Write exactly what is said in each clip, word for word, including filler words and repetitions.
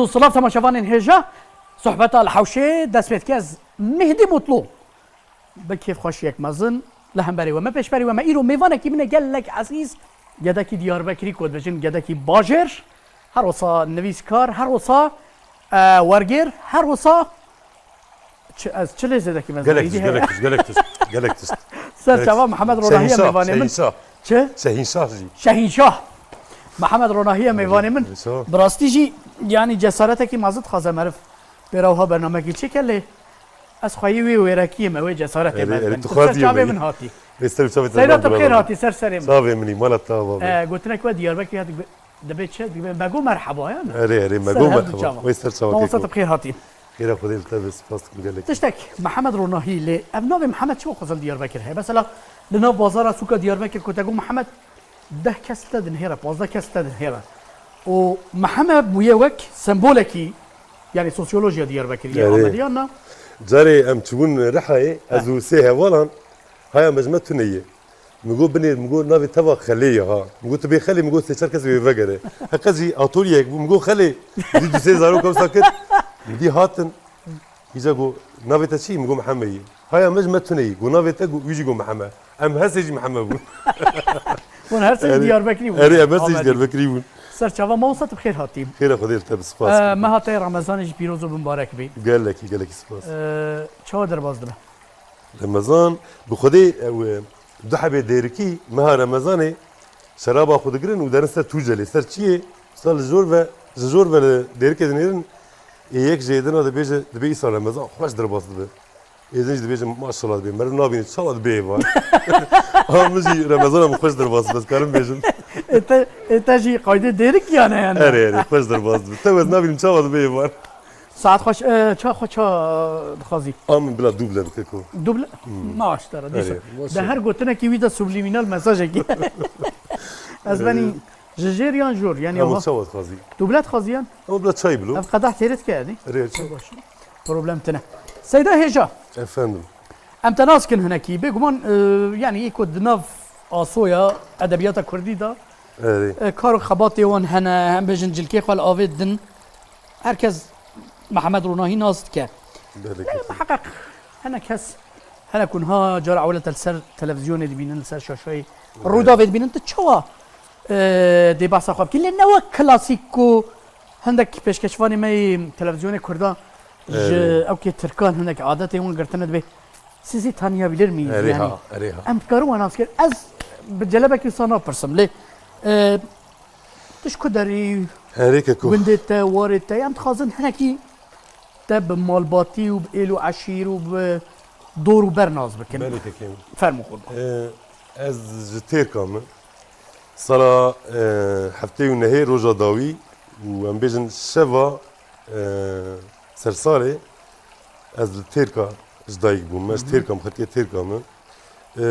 Silav temaşevanên hêja, sohbeta li hewşê dest pê dike. Ez Mehdî Mutlu. Bi kêfxweşiyek mezin li hemberî we me, pêşberî we me. Îro mêvanekî min e gelek ezîz, gedekî Diyarbekirî, ku dibêjin gedekî bajêr, her wisa nivîskar, her wisa, e, wergêr, her wisa çi, ez çi lê zêdekî mezin Gelek tişt, gelek tişt, gelek tişt, gelek tişt. Ser çava Mihemed Ronahiye mêvanê min. Şehînşah. Çi? Şehînşah jî. Şehînşah. Mihemed Ronahiye mêvanê min. Şehînşah. Bi rastî jî, yanî cesaretekî mezin dixwaze meriv pêra wiha bernamekî çêke lê ez xweyî wê wêrekiyê me, wê cesaretê me dibin. Tu ser çavê min hatî. Wê ser çavê te Seyda, tu bi xêr hatî ser serê min. Çavê min î, mala te ava be. E, gotinek we Diyarbekirê hat, dibê çi? Dibê me go merheba, ya ne? Erê, erê, me go merheba. Wê ser çava keko. Mamosta, tu bi xêr hatî. Xêra Xwedê li te be, spas dikim gelek. Tiştek, Mihemed Ronahî lê, ev navê Mihemed çi xwezil Diyarbekir heye? Mesela, li nav bazara sûka Diyarbekir ku te got Mihemed, deh kes te dinhêre, pazdeh kes te dinhêre. Û Mihemed bûye wek sembolekî, yanî sosyolojiya Diyarbekirî, Erê. Amediyan na. Carê em çibûn Rihayê, ez Heh. û sê hevalan, haya me ji me tune ye. Min got, binêr, min got, navê te va Xelê ye ha. Min got, tu bê Xelê, min got, sê çar kes wê vegere. Heqet jî atolyeyek bû, min got, Xelê. Dî du sê zarok wisa kir. Min dî hatin. Îca got, navê te çi ye? Min got, Mihemed ye. Haya me ji me tune ye. Got, navê te? Got, wî jî got, Mihemed. Em her sê jî Mihemed bûn. Hûn her sê jî Erê. Diyarbekirî bûn. Erê, em her sê jî Amedî. Diyarbekirî bûn. Ser çava mamosta, tu bi xêr hatî. Xêra Xwedê li te be, spas Ee, dikim. Meha te Remezanê jî pîroz û bimbarek bî. Gelekî, gelekî spas. Ee, çawa derbas dibe? Remezan, bi Xwedê ew, e, du hebê dêrikî meha Remezanê şeraba xwe digirin û derin ser Tucelê. Ser çiyê? Sal li jor ve, ji jor ve li dêrikê dinêrin, ê yek ji êdina dibêje, dibê îsal Remezan xweş derbas dibe. Êdin jî dibêje, maşallah dibê, meriv nabîne çawa dibe êvar. Ha, min jî Remezana min xweş derbas dibe, ez karim bêjim. Ê te, ê te jî qaydê dêrik ya ne yani? Erê, erê, xweş derbas dibe. Te ez nabînim çawa dibe êvar. Saet xweş, e, ça xwe ça dixwazî? A min bila duble bike ku. Duble? Hmm. Maaş te re, dîsa. Erê, baş e. De her gotinekî wî de subliminal mesajekî. Ez benî Erê. Ji jêr yan jor, yanî Ama aha. Çawa dixwazî? Duble dixwazî yan? Ama bila çay bilo. Ev qedah têrê dike yanî? Erê, çay. Baş. Problem tine. Seyda Hêja. Efendim. Em te nas kin hinekî. Bêguman, e, yanî ê ku di nav asoya edebiyata kurdî de, Erê. e, kar û xebatê wan hene, em bêjin cilkê xwe li avê din. Her kes Mihemed Ronahî nas dike. Belê Lê ke. Miheqeq hene kes, hene ku niha cara ewle te li ser televîzyonê dibînin, li ser şaşeyê Belê. Rûdawê dibînin, tu çawa, e, dê behsa xwe bikî? Lê ne wek klasîk ku hindek pêşkeşvanê me yê televîzyonê Kurdan ji Erê. ewkê Tirkan hindek adetê wan girtine dibê. Siz tanıyabilir miyiz? Erê yani? Ha, erê ha. Em dikarin wan nas kirin. Ez bi celebekî wisa napirsim lê, e, tu ji ku derî? Erê keko. Gundê te, warê te, em dixwazin hinekî te bi malbatî û bi êl û eşîr û bi dor û ber nas bikin. Belê kekê min. Fermo xwe. E, ez ji Têrka me. Sala, e, heftê û nehê roja dawî û em bêjin şeva, e, sersalê ez li Têrka ji dayik bûm. Ez ji Hı hı. Têrka me, xelkê Têrka me. E,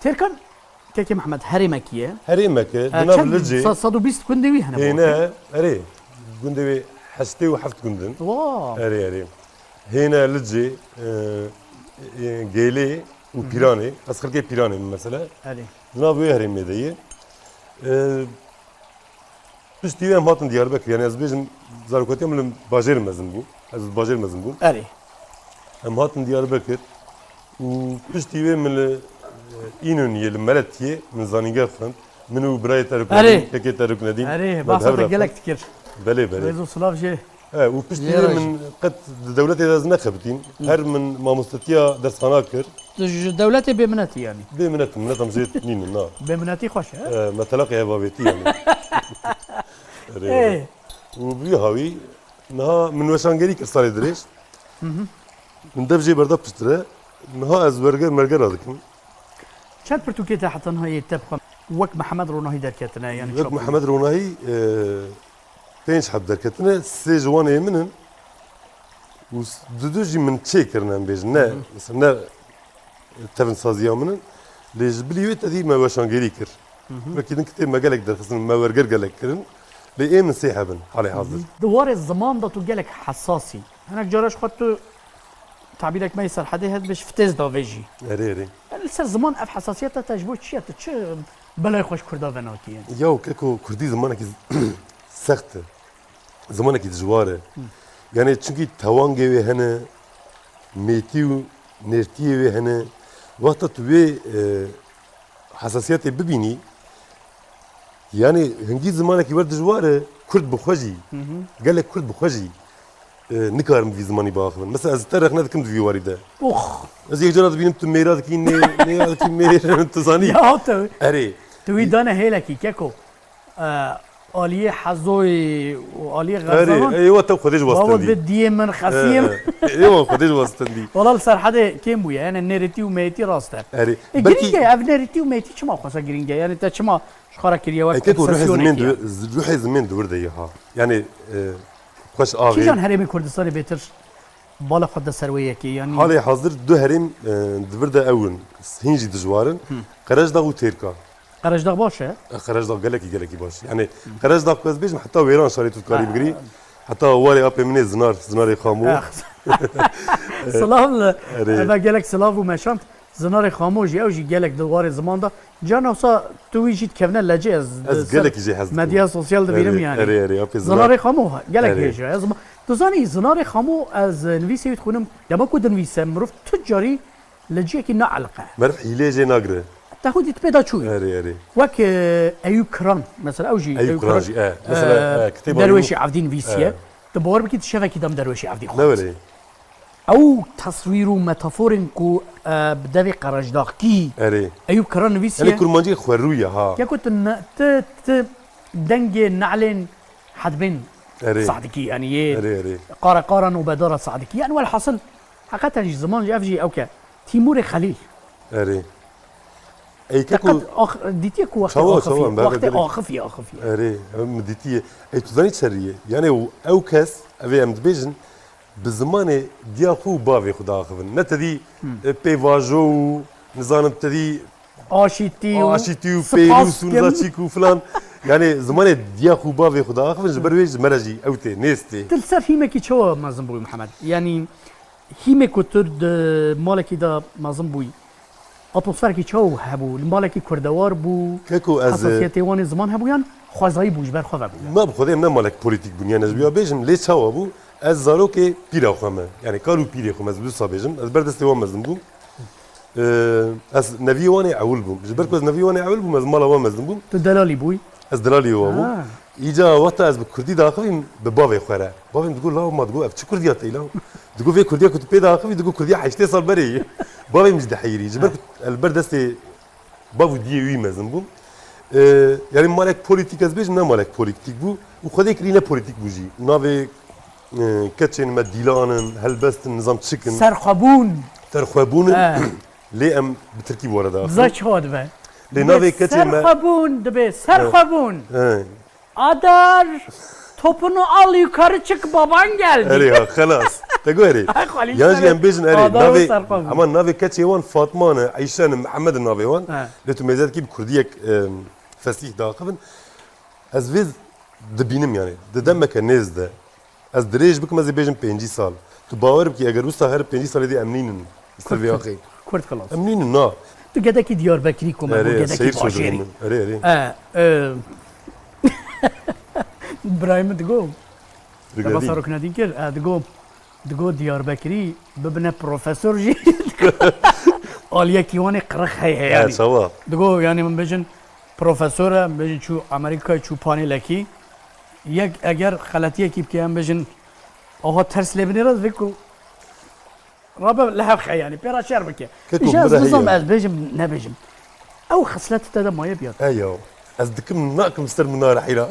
Têrkan, kekê Mihemed, herêmekî ye? Herêmek e, E, di nav çend? Licê. Sa-, sed û bîst gundê wî hene Hêne, erê, gundê wê heştê û heft gund in. Wa! Erê, erê. Hêne Licê, e, e, Gêlê û Hı hı. Pîranê. Ez xelkê Pîranê me mesela. Erê. Di nav wê herêmê de ye. E, piştî wê em hatin Diyarbekir. Yani ez bêjim, zarokatiya min li bajêr mezin bû. Ez li bajêr mezin bûm. Erê. Em hatin Diyarbekir. Û piştî wê min li, e, Înoniyê, li Meletiyê, min zanîngeha xwend. Min û birayê te Ruknedîn, Erê. Kekê te Ruknedîn, Erê, me bi behsa hev te re gelek xwend. Dikir. Belê, belê. Rêz û silav jê. E, û piştî Yê wê rajî. Min qet di dewletê de ez nexebitîn. Hı. Her min mamostetiya dershana kir. Tu ji dewletê bêminetî yanî? Bêminet im, minetam jê nînin, na. Bêminetî xweş e? E, me telaqê hev avêtî yanî. Erê, Ê. Erê. Û bi wî hawî, niha min weşangerî kir salê dirêj. Hı hı. Min dev jê berda piştre. Niha ez werger mergera dikim. Çend pirtûkê te heta niha yê te bixwem wek Mihemed Ronahî derketine, yanî Wek çap Mihemed Ronahî, e, pênc heb derketine, sê ji wan ê min in û s-, du du jî min çêkirine, em bêjin. Ne, Hı hı. mesela ne tevinsaziya min in, lê ji bilî wê tevî me weşangerî kir. Hı hı. Wekî din kitêb me gelek derxistin, me werger gelek kirin, lê ê min sê heb in halê Hı hı. hazir. Di warê ziman de tu gelek hesas î. Hinek cara ji xwe tu tabîrek me yê Serhedê heye dibêjî fitêz davêjî. Erê, erê. Li ser ziman ev hesasiyeta te ji bo çi ye? Tu çi belayê xwe ji Kurda venakî ye? Yaw keko, Kurdî zimanekî sext e. Zimanekî dijwar e. Yanî çunkî tewangê wê hene, mêtî û nêrtiyê wê hene. Wexta tu wê, e, hesasiyetê bibînî, yanî hingî zimanekî wer dijwar e, Kurd bi xwe jî, gelek Kurd bi xwe jî, e, nikarin bi vî zimanî biaxivin. Mesela ez te rexne dikim di vî warî de. Ox! Ez yek cara dibînim tu mêra dikî, nê, nêra dikî mêr, tu zanî? Ya te. Erê. Tu wî dane hêlekî, keko. E, aliyê hezoyê û aliyê Erê, xezanan. Ê, wa te Xwedê ji wastindî. Bawet bi diyê min xesiyê min. Ê, ê, wa Xwedê ji wastindî. Wala li Serhedê kêm bûye, yani nêrîtî û mêtî rast e. Erê, E, belkî giring e, ev nêrîtî û mêtî çima xwesa giring e? Yani te çima ji xwe re kiriye wek Eke ku ruhê obsesyonekî zimên ya? di, ruhê zimên di wir de ye ha. Yani, e, xweş axê. Kîjan herêmê Kurdistanê bêtir bala xwe de ser wê yekê, yani Halê hazir du herêm, e, di vir de ew in. Hîn jî dijwar in. Hı. Qerejdax û Têrka. Qerejdax baş e? E, Qerejdax gelekî, gelekî baş. Yani, Qerejdax ku ez bêjim, heta wêran şarê tu dikarî Ha. bigirî. Heta warê apê min ê Zinar, Zinarê Xamo. Ah. Silav li, Erê. eve gelek silav û meşand. Zinarê Xamo jî, ew jî gelek di warê ziman de. Can olsa tu wî jî dikevne lecê ez Ez di ser gelekî jê hez dikim. medya sosyal dibînim Erê, yani. erê, erê, apê Zinar. Zinarê Xamo gelek Erê. hêja. Ez ma-, tu zanî Zinarê Xamo ez nivîsê wî dixwînim. Dema ku dinivîse mirov tu carî leciyekî naeliqe. Meriv hîlê jê nagire. Te xwedî tu pê de çûyî. Erê, erê. Wek, e, Eyûp Kiran, mesela ew jî Eyûp Eyûp Kiran Kiran, jî, e. Mesela, e, e, kitêba Derwêşê Evdî nivîsiye. E. Tu bawer bikî tu şevekî dem Derwêşê Evdî xwend. Ne welê. Ew teswîr û metaforên ku, e, bi devê Qerejdaxkî Erê. Eyûp Kiran nivîsiye. Yanî kurmancî xwerû ye ha. Ya ku tu ne, tu, tu dengê ne'lên hedbên Erê. Sadikî, yani yê Erê, erê. qara qara nobedara Sadikî. Yani welhasil, heqeten jî ziman jî ev jî ew ke. Tîmûrê Xelîl. Erê. Ey Teqet keko ax-, dîtiye ku wextê Çawa, axifî, çawa, berbe wextê gerek. axifî, axifî. Erê, ev min dîtiye. Ey tu zanî çerî ye? Yani ew kes, ev ê em dibêjin, bi zimanê diya xwe û bavê xwe diaxivin. Ne tedî, Hmm. e, pêvajo û nizanim tedî Aşîtî û aşîtî û spas pêlûs û kim. niza çîk û filan. Yani zimanê diya xwe û bavê xwe diaxivin, ji ber wê ji me re jî ew tê, nêz tê. Tu li ser hîmekî çawa mezin bûyî Mihemed? Yani hîmê ku tu di malekî de mezin bûyî, atmosferekî çawa hebû? Li malekî kurdewar bû, Keko ez, e, hesasiyetê wan ê ziman hebû yan xwezayî bû, ji ber xwe vebû? Me bi Xwedê em ne malek polîtîk bûn, yani ez bi ya bêjim, lê çawa bû? Ez zarokê pîra xwe me, yani kar û pîrê xwe me, ez bi wisa bêjim, ez ber destê wan mezin bûm. E, ez neviyê wan ê ewil bûm. Ji ber ku ez neviyê wan ê ewil bûm, ez mala wan mezin bûm. Tu delalî bûyî? Ez delalî wan bûm. Ha. Îca wexta ez bi kurdî diaxivîm, bi bavê xwe re. Bavê min digot, "Law ma," digot, "ev çi kurdiya te ye law?" Digot, "Vê kurdiya ku tu pê diaxivî," digot, "kurdiya heştê sal berê ye." Bavê min jî diheyirî. Ji ber ku ez li ber destê bav û diyê wî mezin bûm. E, yani malek polîtîk ez bêjim, ne malek polîtîk bû. Û Xwedê kirî ne polîtîk bû jî. Navê, e, keçên me dîlan in, helbest in, nizam çik in. Serxwebûn. Serxwebûn in. He. Lê em bi tirkî bi we re diaxivin. Za çawa dibe? Lê Dibe navê keçê me serxwebûn dibe, serxwebûn. He. Adar, topunu al yukarı çık, baban geldi. Erê ha, xelas. Te got erê. Ay, xalî Yan jî ser. em bêjin erê. Adar û Navê, serxwebûn. Ama navê keçê wan Fatma ne, Eyşe ne, Mihemed in navê wan. He. Lê tu mêze dikî bi kurdiyek, em, fesîh diaxivin. Ez vê dibînim yani. Di demeke nêz de. Ez dirêj bikim, ez ê bêjim pêncî sal. Tu bawer bikî, eger wisa here pêncî salê dî em nînin. Li ser vê axê. Kurd xilas. Em nînin, na. Tu gedekî Diyarbekirî ku me Erê, got, gedekî şehîr bajêrî. çocuğum. Erê, erê. E, e, birayê min digo. Digo Te basa dî. ruknedîn kir, e, digo, digo Diyarbekirî bibine profesor jî. Aliyekî wan ê qirix heye, heye Ha, yani. çawa? Digo, yani min bêjin profesor e, min bêjin çû Amerîkayê, çû panelekî. Yek eger xeletiyekî bike, em bêjin, aha ters lê binêre, vê ku rabe li hev xe, yani pê re şer bike. Keko Îşe ez bira nizam heye. ez bêjim, nebêjim. Ew xislet te de maye biya. He ya. Ez dikim nakim ser min nare heyra.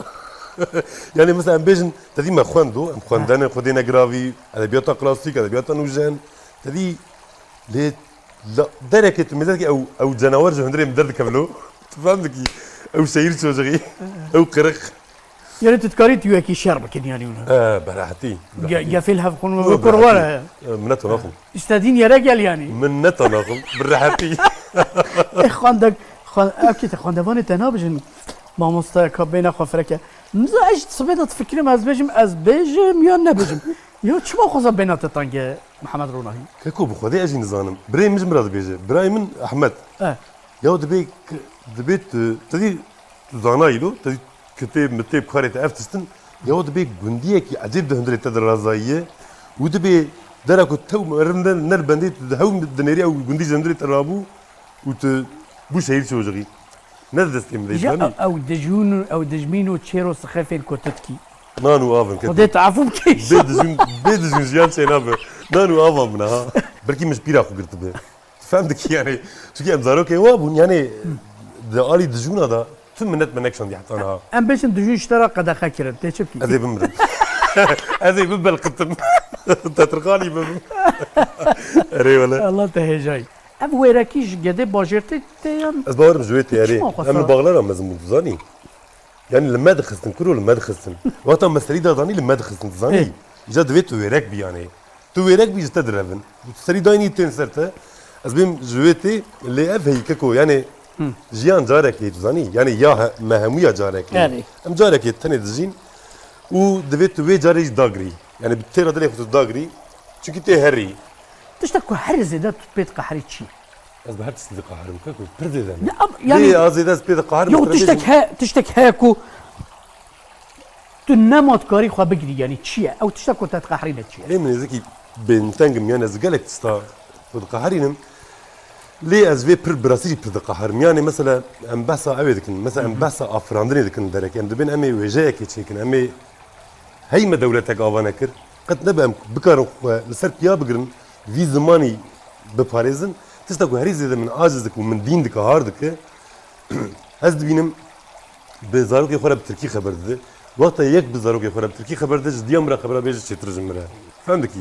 Yani mesela em bêjin, te dî me xwendo, em xwendene, xwedê negiravî, edebiyata klasîk, edebiyata nûjen. Te dî lê la, derekê tu mêze dikî ew, ew cenawer ji hundirê min derdikevin o. Tu fem dikî? Ew şehîr çocuğî, ew qirix. Yani tu dikarî tu yekî şer bikin yani wina. E, bi rehetî, bi Ge-, rehetî. gefê li hev xwin Bi we rehetî. kurwar e. E, min ne to naxwin. İstediğin yere gel yani. Min ne to naxwin, bi rehetî. E, xwendek, xwen-, ev kê te xwendevanê te nabijin. Mamoste ka bêne xwe fireke. Niza ez ji sibê de difikirim, ez bêjim, ez bêjim ya nebêjim. Ya çima xweza bêna te tenge Mihemed Ronahî? Keko bi Xwedê ez jî nizanim. Birê min ji min re dibêje. Birayê min Ehmed. E. Ya dibê k-, dibê tu, tu dî tu zanayî lo, tu dî kitêb, mitêb, karê te ev tiştin, Ya dibê gundiyekî ecêb di hundirê te de razayiye û dibê dera ku tew meriv ne, ne li bendê tu di hew dinêrî ew gundî ji hundirê te rabû û tu bû şehîd şojixî. Ne di destê min de Ji zanî. Ew dijûn û ew dijmîn û çêr û sixefên ku tu dikî. Nan û av in, Xwedê keko. Tu efû bikî. Bê dijûn, bê dijûn jiyan çênabe. Nan û ava min ha. Belkî min ji pîra xwe girtibe. Tu fem dikî yani. Çünkü em zarokê wa bûn yani, di alî dijûna da tu minet me nekişandiye heta niha. Em bêjin dijûn ji te re qedexe kirin. Tê çi bikî? Ez ê bimirim. Ez ê bibelqitim. Tetirxanî bibim. Erê wele. Allah te hêjayî. Ev wêrekî ji gedê bajêr tê, tê yan? Ez bawerim ji wê tê erê. Çima xwe Em li sa- Baxlara mezin bûn, tu zanî. Yani li me dixistin, kuro li me dixistin. Wexta me serî dadanî li me dixistin, tu zanî. Ê. Îca divê tu wêrek bî yani. Tu wêrek bî ji te direvin. Tu serî daynî tên ser te. Ez bêm ji wê tê lê ev heyî keko yani Hı. jiyan carekê tu zanî. Yani ya he, me hemûya carekê. Yani. Em carekê tenê dijîn û divê tu wê carê jî dagirî. Yani bi têra dilê xwe tu dagirî. Çünkü tê herî. Tiştek ku her zêde tu pê diqeherî çi ye? Ez bi her tiştî diqeherim, keko, pir zêde me. Ya, ab-, yani, Lê a zêde ez pê diqeherim, Yo, ez pir tiştek zêde he, tiştek heye ku tu nema dikarî xwe bigirî, yani çi ye? Ew tiştek ku te diqeherîne çi ye? Lê min nêzikî bênteng im, yani ez gelek tişta xwe diqeherînim. Lê ez vê pir, bi rastî jî pir diqeherim. Yani mesela em behsa ew ê dikin, mesela em Hı hı. behsa afirandinê dikin derek. Em dibên em ê wêjeyekê çêkin, em ê Hey me dewletek ava nekir, qet nebe em bikarin xwe li ser piya bigirin, vî zimanî biparêzin. Tişta ku herî zêde min aciz dike û min dîn dike, har dike, ez dibînim bi zarokê xwe re bi tirkî xeber dide. Wexta yek bi zarokê xwe re bi tirkî xeber dide, ji diya min re xebera bêje çêtir ji min re. Fem dikî?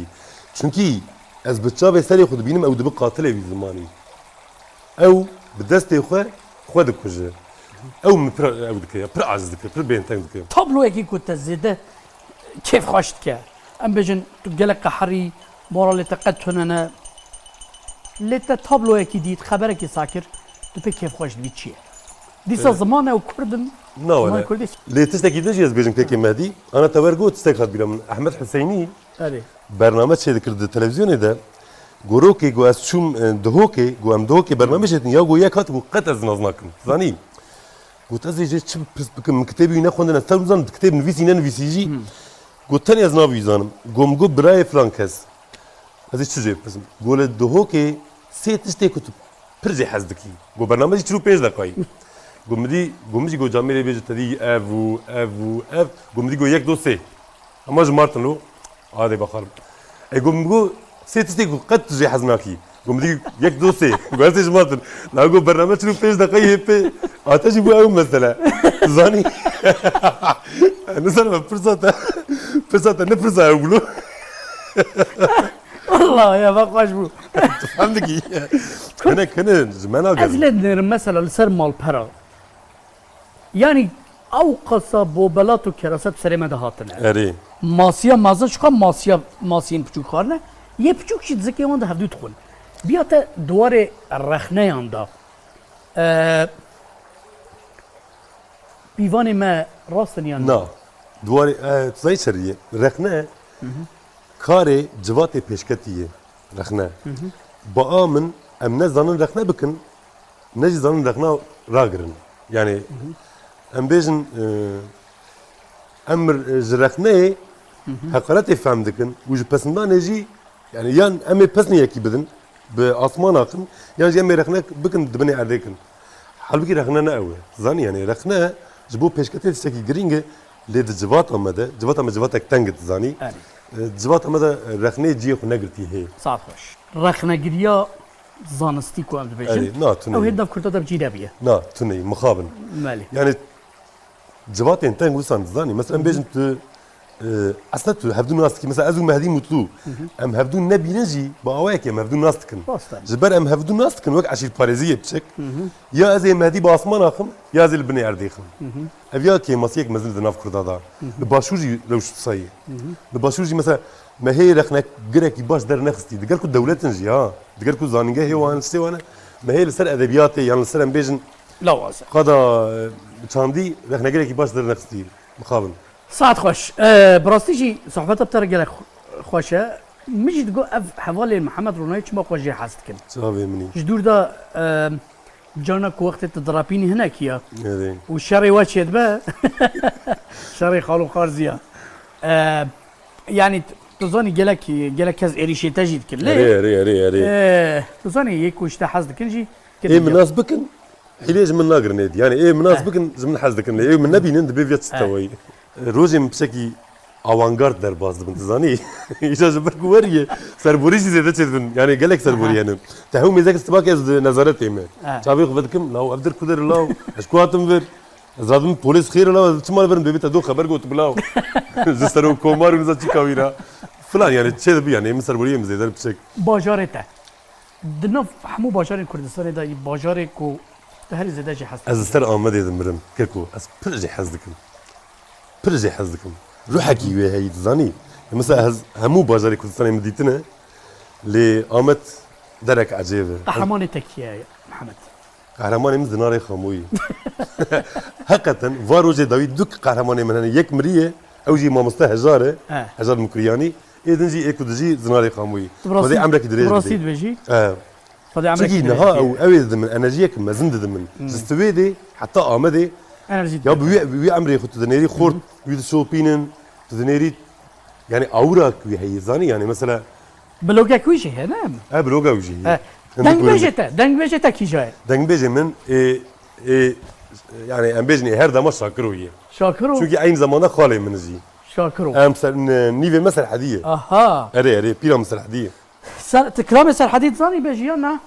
Çunkî ez bi çavê serê xwe dibînim ew dibe qatilê vî zimanî. Ew bi destê xwe xwe dikuje. Ew min pir ew dike, ya pir aciz dike, pir bênteng dike. Tabloyekî ku te zêde kêfxweş dike. Em bêjin tu gelek qeherî, moralê te qet tune ne. Lê te tabloyekî dît, xeberekî sakir, tu pê kêfxweş dibî çi ye? Dîsa Ee, ziman ew Kurd in, Na zimanê wele. Kurdî. Lê tiştekî din jî ez bêjim kekê Mehdî. Ana te wer got, tiştek hat bîra min. Ehmed Huseyinî Erê. bername çêdikir di televîzyonê de. Gorokê got ez çûm, e, Duhokê, got em Duhokê bername çêdikin. Ya got yek hat got qet ez nas nakim. Zanî? Got ez ê jê çi pirs bikim? Min kitêbî wî nexwendin, ez tew nizanim, di kitêb nivîsî nenivîsî jî. Hmm. Got tenê ez navê wî zanim. Got min got birayê filan kes. Ez ê çi jê bipirsim? Got li Duhokê sê tiştê ku tu pir jê hez dikî. Got bername jî çil û pênc deqayî. Got min dî, got min jî got camêrê bêje te dî ev û ev û ev. Got min dî got yek do sê. Hema ji Martin lo. Adê baxarim. E got min got sê tiştê ku qet tu jê hez nakî. Got min dî yek do sê. Got ez ê ji Martin. La got bername çil û pênc deqayî hê pê. Ate jî bû ew mesele. Zanî? Nizanime pirsa te. Pirsa te ne pirsa ew bû lo. Allah ya, bak xweş bû. Tu fem dikî? Hinek hine ji me Ez nagezin. lê dinêrim mesela li ser malpera. Yani ew qasa bobelat û keraset serê me de hatine. Erê. Masiya mezin şixa masiya, masiyên piçûk xwarine. Yê piçûk jî di zikê wan de hevdû dixwin. Biya te duwarê rexneyan da. Ee, pîvanê me rast in yan? Na. Duwarê, e, tu zanî çerî ye. Rexne Hı hı. karê civatê pêşketî ye. Rexne. Hı hı. Baa min em ne zanin rexne bikin, ne jî zanin rexna ragirin. Yani Hı hı. em bêjin, e, em, e, ji rexneyê Hı hı. heqaretê fehm dikin û ji pesindanê jî, yani yan em ê pesnê yekî bidin, bi asman axin, yan jî em ê rexne bikin, di binê erdê kin. Halbûkî rexne ne ew e. Zanî, yani rexne ji bo pêşketê tiştekî girîng e, lê di civata me de, civata me civatek teng e, tu zanî. Erê. E, civata me de rexneyê cihê xwe negirtî hê. Saet xweş. Rexnegiriya zanistî ku em dibêjin, Erê, na, tune ew ye. hê di nav Kurda de bi cî nebiye. Na, tune ye, mixabin. Belê. Yani civatên teng wisa dizanî. Mesela em Hı hı. bêjin tu, e, aslında tu hevdû nas dikî. Mesela ez û Mehdî Mutlu, Hı hı. em hevdû nebînin jî, bi awayekê em hevdû nas dikin. Rast e. Ji ber em hevdû nas dikin, wek eşîrparêziyê biçek, Hı hı. ya ez ê Mehdî bi asman axim, ya ez ê li binê erdê xim. Hı hı. Ev ya kêmasiyek mezin di nav Kurda da. Hı hı. Li Başûr jî rewş wisa ye. Hı hı. Li Başûr jî mesela me hê rexnegirekî baş dernexistî. Digel ku dewletin jî ha, digel ku zanîngehê wan, tiştê wan e, me hê li ser edebiyatê yan li ser em bêjin Lawaz e. Qada, e, çandî rexnegirekî baş dernexistî. Mixabin. Saet xweş. E, bi rastî jî sohbeta bi te re gelek xwe-, xweş e. Min jî digot ev hevalên Mihemed Ronayî çima xwe jê hez dikin? Çavê min î. Ji dûr de, e, carna ku wextê tu dirapînî hinek ya. Erê. Û şerê we çêdibe. Şerê xalo xarzî ya. E, yanî t-, tu zanî gelek, gelek kes êrîşê te jî dikin. Lê, Erê, erê, erê, erê. e, tu zanî yê ku ji te hez dikin jî Ê min nas bikin, hîlê ji min nagirin êdî. Yanî ê min nas Eh. bikin, ji min hez dikin. Lê ê min nebînin, dibê viya çi Eh. tewayî. Rojê min piçekî avantgard derbas dibin, tu zanî. Îja ji ber ku weriye, serborî jî zêde çêdibin. Yanî gelek serborî Aha. hene. Te hew mêzek stibak ez di nezaretê me. Eh. Çavê xwe vedikim, law ev dir ku der law. Ez ku hatim vir. Ez radibim polîs xêr law, ez çima li vir bêbî te do xeber got bila. Ji serok komar û niza çi kawî ra. Filan yanî çê dibi yanî, min serboriyê min zêde piçek. Bajarê te. Di nav hemû bajarên Kurdistanê de yî bajarê ku tu herî zêde jê hez dikî. Ez li ser Amedê dimirim, keko. Ez pir jê hez dikim. Pir jê hez dikim. Ruhekî wê heyî, dizanî? Ya mesela ez hemû bajarê Kurdistanê min dîtine, lê Amed derek ecêb e. Qehremanê te kî ye, Mihemed? Qehremanê min Zinarê Xamoyî. Heqeten, va rojê dawî du qehremanê min hene. Yek miriye, ew jî mamoste Hejar e. He. Hejar Mukriyanî. Ê din jî ê ku dijî Zinarê Xamoyî. Tu bi rastî, Xwedê emrekî dirêj tu bi rastî bidê. dibêjî? He. Xwedê emrekî Çikî dirêj niha bidê. ew, ew ê didimin, enerjiyek mezin didimin. Hmm. Ji Swêdê heta Amedê. Enerjî ya dide. Bi wî, wî emrê xwe tu dinêrî xort, Hmm. wî dişopînin, tu dinêrî, yani awrak wî heyî zanî, yani mesela Blogek wî jî hene mi? E, bloga wî jî heye. E, Hindik dengbêjê te, dengbêjê te kîja ye? Dengbêjê min, e, e, yani em bêjin, e, her dema Şakiro ye. Şakiro? Çünkü aynı zamanda xalê min jî. Şakiro. Em ser, n-, nîvê me Serhedî ye. Aha. Erê, erê, pîra min Serhedî ye. Ser, tu kilamê Serhedî dizanî bêjî ya na?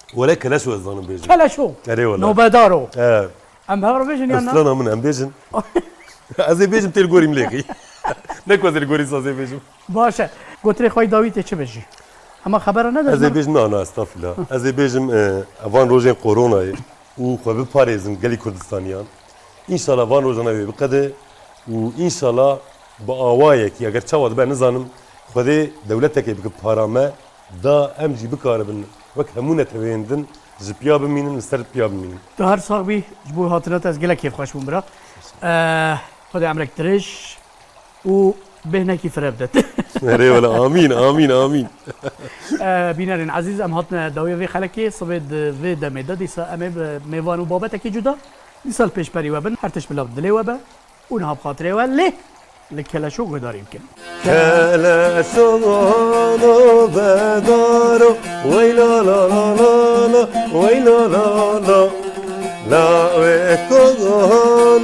Wele Keleşo ez zanim bêjim. Keleşo. Erê wele. Nobedar o. He. Em hev re bêjin ya na? Strana min em bêjin. Ez ê bêjim têl gorîm lêxî. Ne ku ez ê li gorî sazê bêjim. Baş e. Gotirê xwe yî dawî tê çi bêjî? Hema xebera nede Ez ê bêjim na, na, estağfirullah. Ez ê bêjim, e, van rojên koronayê û xwe biparêzin gelî Kurdistaniyan. Înşallah van rojana wê biqede û înşallah bi awayekî, eger çawa dibe nizanim, Xwedê dewletekê bike para me, da em jî bikaribin wek hemû neteweyên din ji piya bimînin, li ser piya bimînin. Tu her sax bî, ji bo hatina te ez gelek kêfxweş bûm bira. Eh, Xwedê emrek dirêj û bêhnekî fireh bide. Erê wele, amîn, amîn, amîn. Eh, bînerên ezîz, em hatine dawiyê vê xelekê, sibê di vê demê de dîsa em ê bi mêvan û babetekî cuda, dîsa li pêşberî we bin, her tişt bila bi dilê we be. Û niha bi xatirê we lê li Keleşo guhdarî bikin. Keleşo no bedaro, wey lo lo lo lo lo, wey lo lo lo. La we ko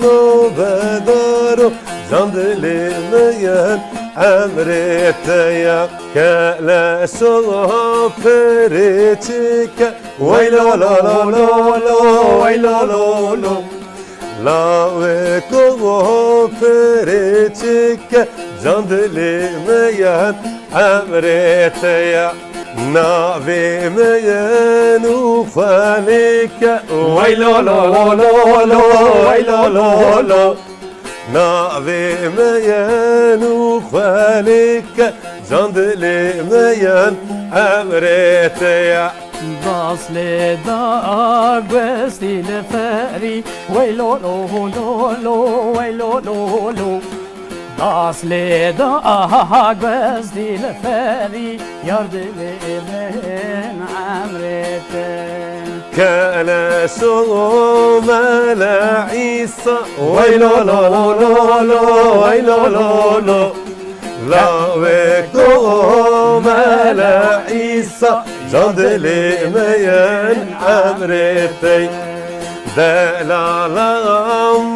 no bedaro, can dilê me yen emrê te ya. Keleşo perê çike, wey lo lo lo lo lo, wey lo lo lo. Lawê ku pirçike, can dilê me yen emrê te ye. Navê me yen û xwelike, wey lo lo lo lo lo, wey lo lo lo. Navê me yen û xwelike, can dilê me yen emrê te ye. Das lê da guestî li ferî, wey lo lo lo lo, wey lo lo lo. Das lê da guestî li ferî, yar dilê min emrê te. Keleşo mele Îsa, wey lo lo lo lo, wey lo lo lo. Lawê ku mele Îsa, can dilê me yen emrê tey. Delala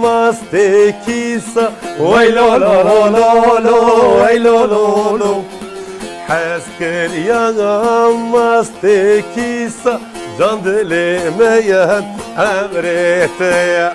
mastê kîsa, wey lo lo lo lo, wey lo lo lo. Hez kiriya mastê kîsa, can dilê me yen emrê te ye.